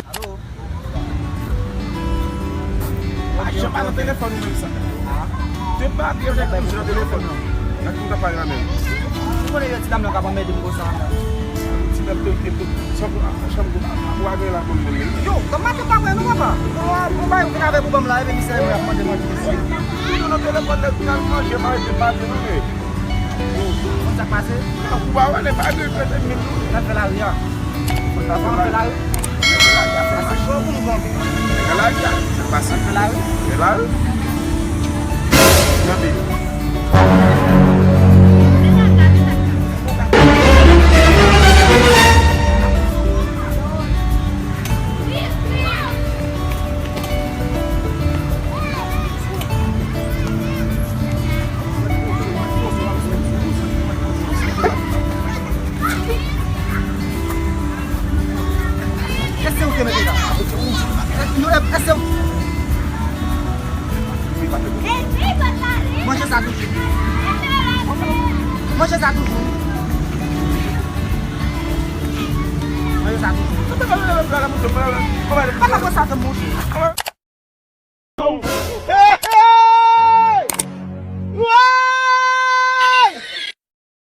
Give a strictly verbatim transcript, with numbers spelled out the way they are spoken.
Alo? Ajan pa nan telefòn ou menm sa. Depi maten, ou te toujou nan telefòn. Ak tout apay la menm. Ou konnen ti dam nan k ap anmède m konsa menm. Ti dam te, te, te, sa pou, sa pou, pou a gen la pou mwen menm. Yo, kòm maten pa mwen non, papa. Bon, bon, bay, ou vin avèk ou ban m la, epi misye mwen ap mande mwen ki kesyon. Ou toujou nan telefòn, lè final manje, pa rete pale non, men. Konn sa k pase? Ou pa wè, lè pa gen trèt minm nou. N ap fè lari a. N ap fè lari. Pase cho pou nou zonbi. Nèg la di a, se pase. N ap fè lari. Fè lari. Nan peyi. Èske ou te mete la? Yo, èske ou manje sa toujou? Manje sa toujou. Manje sa toujou. Papa, konsa te manje.